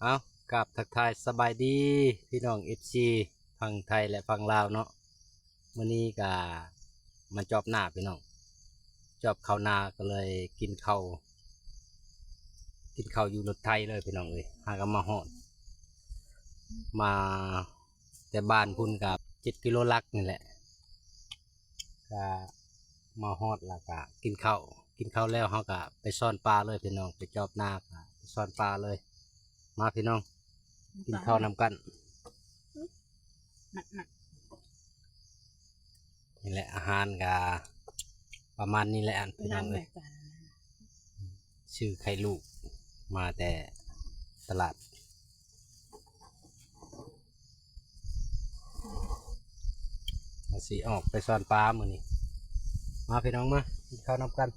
ເອົາ ກາບທັກທາຍສະບາຍດີພີ່ນ້ອງເອັຟຊີຝັ່ງໄທ ແລະ ຝັ່ງລາວເນາະ. ມື້ນີ້ກະມາຈອບນາພີ່ນ້ອງ ຈອບເຂົ້ານາ ກໍເລີຍກິນເຂົ້າ ກິນເຂົ້າຢູ່ລົດໄຖເລີຍພີ່ນ້ອງເອີຍ. ຫາກໍມາຮອດ ມາແຕ່ບ້ານພຸ້ນກະເຈັດກິໂລຫຼັກນີ້ແຫຼະ. ກະມາຮອດແລ້ວກະກິນເຂົ້າ ກິນເຂົ້າແລ້ວເຮົາກະໄປຊ້ອນປາເລີຍພີ່ນ້ອງ ໄປຈອບນາກະໄປຊ້ອນປາເລີຍ. ມາພີ່ນ້ອງ ກິນເຂົ້ານຳກັນ. ນີ້ແຫຼະ ອາຫານກະປະມານນີ້ແຫຼະພີ່ນ້ອງເອີຍ. ຊື້ໄຂ່ລູກມາແຕ່ຕະຫຼາດ ວ່າຊິອອກໄປຊ້ອນປາມື້ນີ້. ມາພີ່ນ້ອງ ມາກິນເຂົ້ານຳກັນ.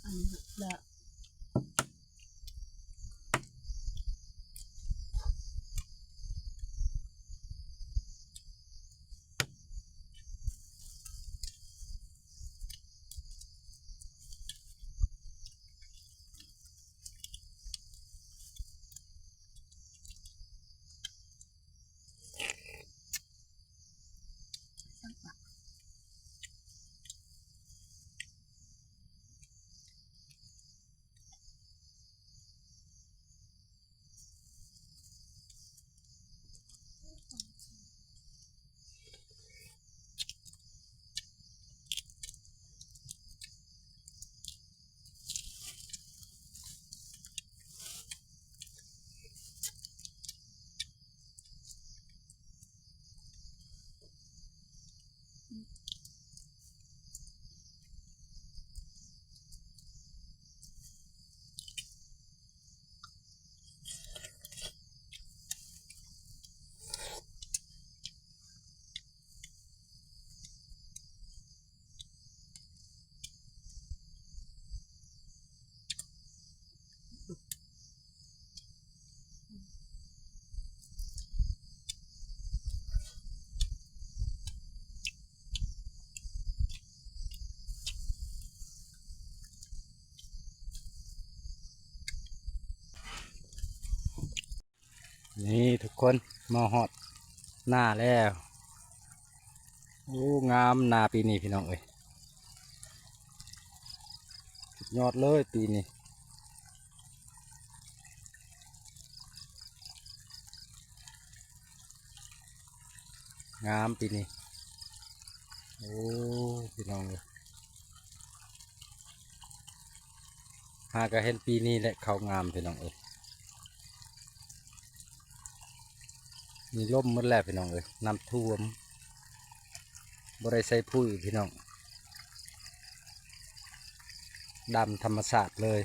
ອັນນີ້ລະ ນີ້ທຸກຄົນ ມາຮອດນາແລ້ວ. ໂອ້ ງາມນາປີນີ້ພີ່ນ້ອງເອີຍ ສຸດຍອດເລີຍປີນີ້. ງາມປີນີ້. ໂອ້ ພີ່ນ້ອງເອີຍ ຫາກະເຫັນປີນີ້ແຫຼະເຂົ້າງາມພີ່ນ້ອງເອີຍ. ນີ້ລົ້ມໝົດແລ້ວພີ່ນ້ອງເອີຍ ນ້ຳຖ້ວມ ບໍ່ໄດ້ໃສ່ປຸ໋ຍພີ່ນ້ອງ ດຳທຳມະຊາດເລີຍ.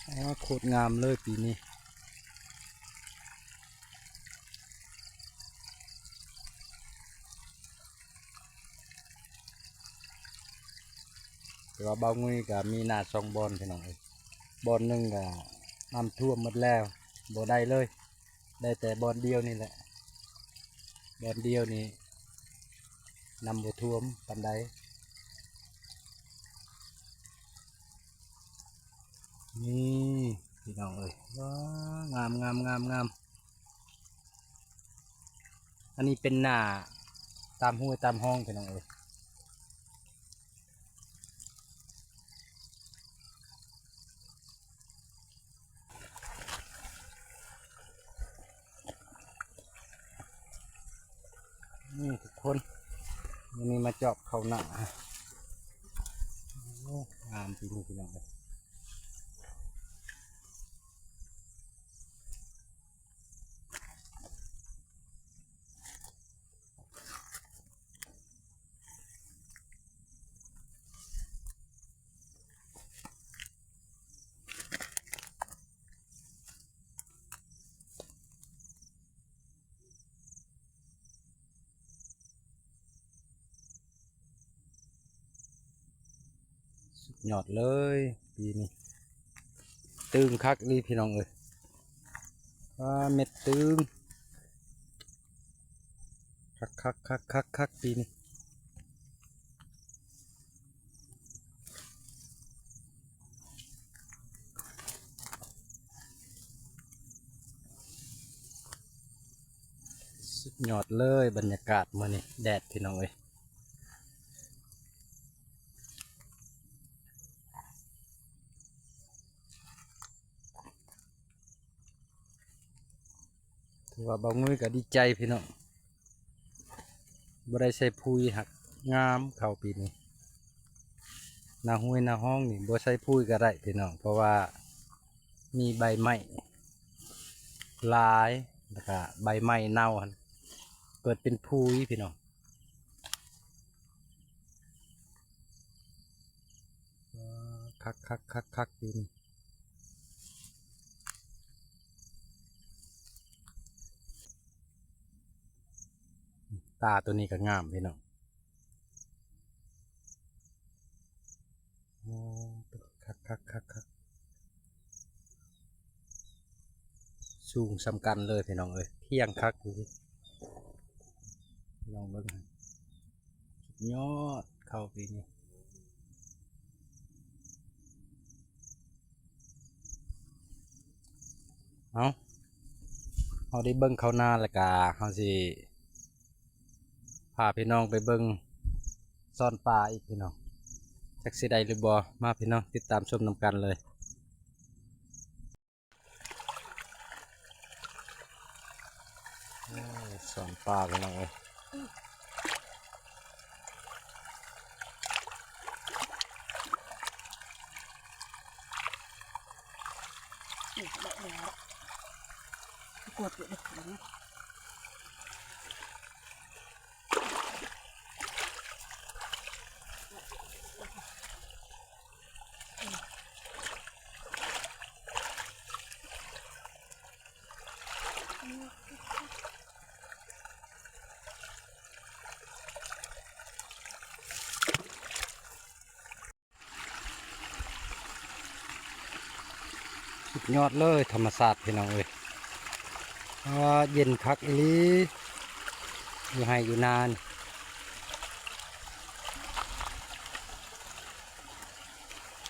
ອໍ ໂຄດງາມເລີຍປີນີ້. ແຕ່ວ່າບ່າວງຸ້ຍກະມີນາສອງບ່ອນພີ່ນ້ອງເອີຍ ບ່ອນໜຶ່ງກະນ້ຳຖ້ວມໝົດແລ້ວ ບໍ່ໄດ້ເລີຍ ໄດ້ແຕ່ບ່ອນດຽວນີ້ແຫຼະ. ບ່ອນດຽວນີ້ນ້ຳບໍ່ຖ້ວມປານໃດ. ນີ້ພີ່ນ້ອງເອີຍ ວ້າ ງາມໆໆໆ. ອັນນີ້ເປັນນາຕາມຫ້ວຍຕາມຮ່ອງພີ່ນ້ອງເອີຍ. ນີ້ທຸກຄົນ ມື້ນີ້ມາຈອບເຂົ້ານາ. ໂອ້ ງາມຈິງພີ່ນ້ອງເອີຍ. ສຸດຍອດເລີຍປີນີ້ ຕຶງຄັກອີ່ຫຼີພີ່ນ້ອງເອີຍ. ປາ ເມັດຕຶງ ຄັກໆໆໆໆ ປີນີ້ ສຸດຍອດເລີຍບັນຍາກາດມື້ນີ້ ແດດພີ່ນ້ອງເອີຍ. ຖືວ່າບ່າວງຸ້ຍກໍດີໃຈພີ່ນ້ອງ ບໍ່ໄດ້ໃສ່ປຸຍ ຫາກງາມເຂົ້າປີນີ້. ນາຫ້ວຍນາຮ່ອງນີ້ບໍ່ໃສ່ປຸຍກໍໄດ້ພີ່ນ້ອງ ເພາະວ່າມີໃບໄມ້ຫຼາຍ ແລ້ວກະໃບໄມ້ເນົ່າຫັ້ນເກີດເປັນປຸຍພີ່ນ້ອງ. ຄັກໆໆໆ ດິນ ຕາໂຕນີ້ກໍງາມພີ່ນ້ອງ. ໂອ້ ຄັກໆໆໆ ສູງສ່ຳກັນເລີຍພີ່ນ້ອງເອີຍ ພຽງຄັກຢູ່ ພີ່ນ້ອງເບິ່ງ ສຸດຍອດເຂົ້າປີນີ້. ເອົາ ເຮົາໄດ້ເບິ່ງເຂົ້ານາແລ້ວກະ ເຮົາຊິພາພີ່ນ້ອງໄປເບິ່ງຊ່ອນປາອີກພີ່ນ້ອງ ຈັກຊິໄດ້ຫຼືບໍ່. ມາພີ່ນ້ອງ ຕິດຕາມຊົມນຳກັນເລີຍ. ໂອ້ ຊ່ອນປາພີ່ນ້ອງເອີຍ. ກວດຢູ່ເດີ. ສຸດຍອດເລີຍ ທຳມະຊາດພີ່ນ້ອງເອີຍ. ອ່າ ເຢັນຄັກອີ່ຫຼີ ຢູ່ໄຮ່ຢູ່ນານີ້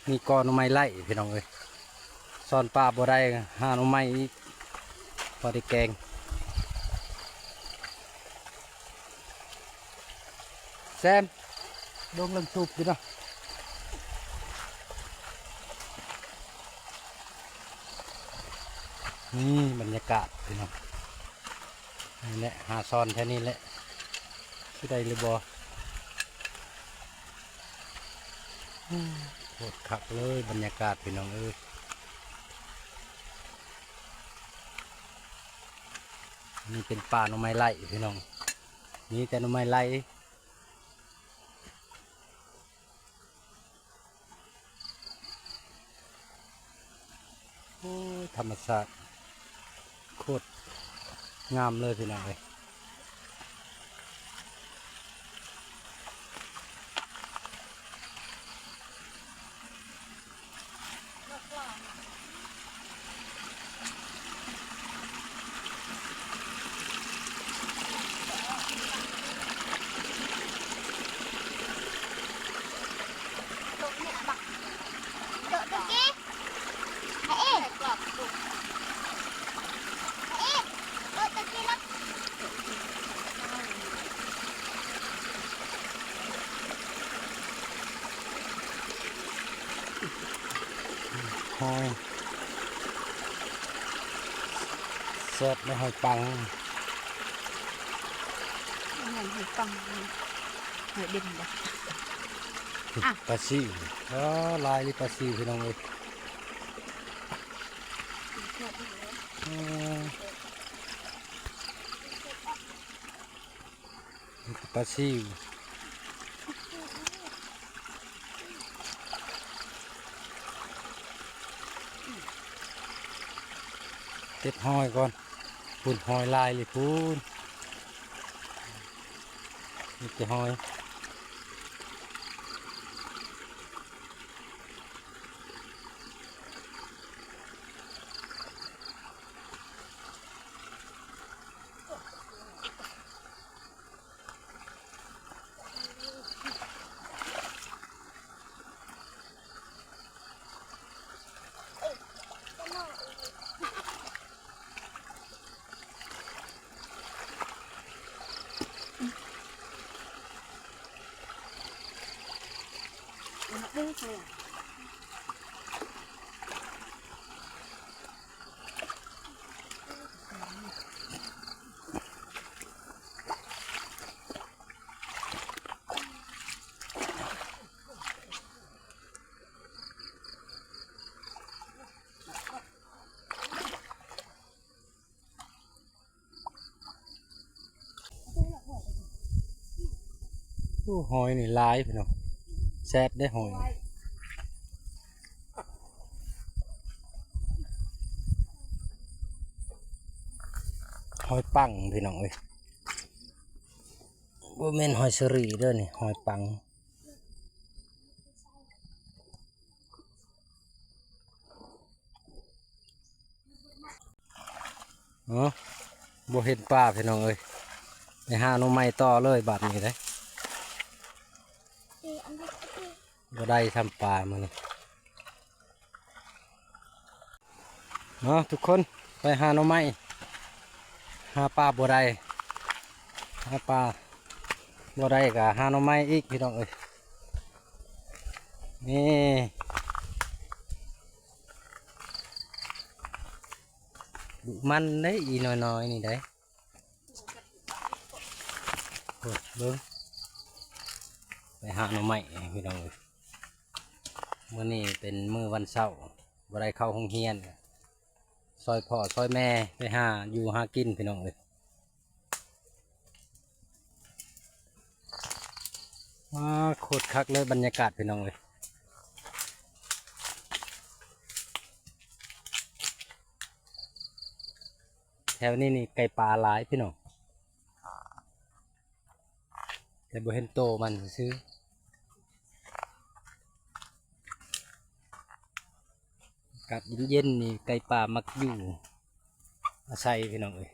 ມີກໍໜໍ່ໄມ້ໄລ່ພີ່ນ້ອງເອີຍ. ຊ່ອນປາບໍ່ໄດ້ ຫາໜໍ່ໄມ້ອີກ ພໍໄດ້ແກງ. ແຊມ ລົງເລື່ອງສູບຢູ່ເນາະ. ນີ້ບັນຍາກາດພີ່ນ້ອງ ນີ້ແຫຼະ ຫາຊ່ອນແຖວນີ້ແຫຼະ ຊິໄດ້ຫຼືບໍ່. ໂຄດຄັກເລີຍບັນຍາກາດພີ່ນ້ອງເອີຍ. ອັນນີ້ເປັນປ່າໜໍ່ໄມ້ໄລ່ພີ່ນ້ອງ ມີແຕ່ໜໍ່ໄມ້ໄລ່. ໂອ້ຍ ທຳມະຊາດໂຄດງາມເລີຍພີ່ນ້ອງເອີຍ. ຫອຍແຊບ ແລະ ຫອຍປັງ ແມ່ນຫອຍປັງ ຫອຍເດັ່ນບໍ່? ອ່ະ ປາຊິວ ເອີ ຫຼາຍອີ່ຫຼີປາຊິວ ພີ່ນ້ອງເອີຍ. ເອີ ນີ້ຄືປາຊິວ ເກັບຫອຍກ່ອນ. ພຸ້ນ ຫອຍຫຼາຍເລີຍພຸ້ນ ມີແຕ່ຫອຍ. โอ้ หอยนี่หลายพี่น้อง แซ่บเด้หอย หอยปังพี่น้องเอ้ย บ่แม่นหอยเชอรี่เด้อนี่ หอยปัง เนาะ บ่เห็นปลาพี่น้องเอ้ย ไปหาหน่อไม้ต่อเลยบาดนี้เด้ บ่ได้ซ้ำปลามื้อนี้ เนาะทุกคน ไปหาหน่อไม้ หาปลาบ่ได้ หาปลาบ่ได้ก็หาหน่อไม้อีกพี่น้องเอ้ย นี่ ดุมันเด้ อีน้อยๆ นี่เด้ โอ้ เบิ่ง ไปหาหน่อไม้พี่น้องเอ้ย มื้อนี้เป็นมื้อวันเสาร์ บ่ได้เข้าโรงเรียน ซอยพ่อซอยแม่ไปหาอยู่หากินพี่น้องเอ้ย ว้า โคตรคักเลยบรรยากาศพี่น้องเอ้ย แถวนี้นี่ไก่ป่าหลายพี่น้อง แต่บ่เห็นโตมันซื่อๆ อากาศเย็นๆ นี่ไก่ป่ามักอยู่อาศัยพี่น้องเอ้ย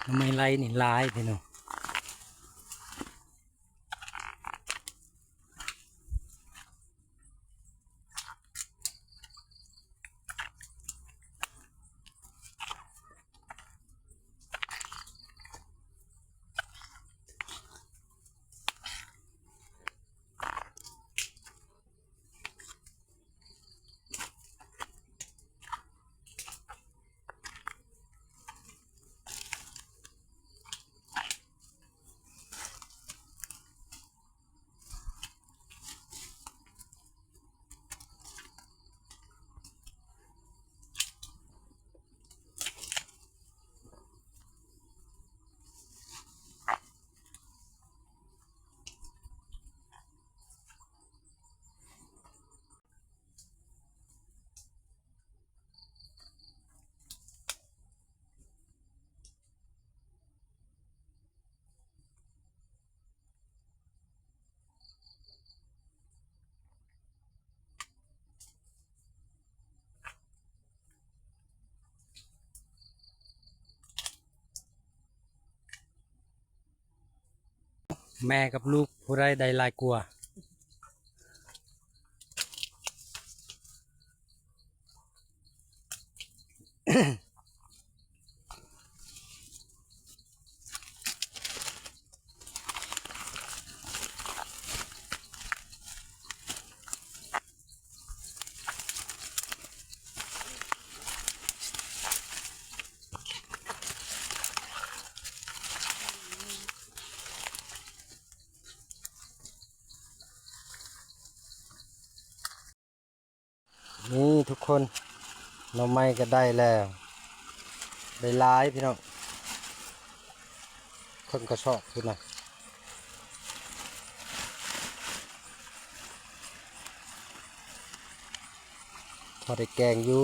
หน่อไม้ไล่นี่หลายพี่น้อง แม่กับลูกผู้ใดได้หลายกว่า นี่ทุกคน หน่อไม้ก็ได้แล้ว ได้หลายพี่น้อง เพิ่นกระสอบพุ้นนะ พอได้แกงอยู่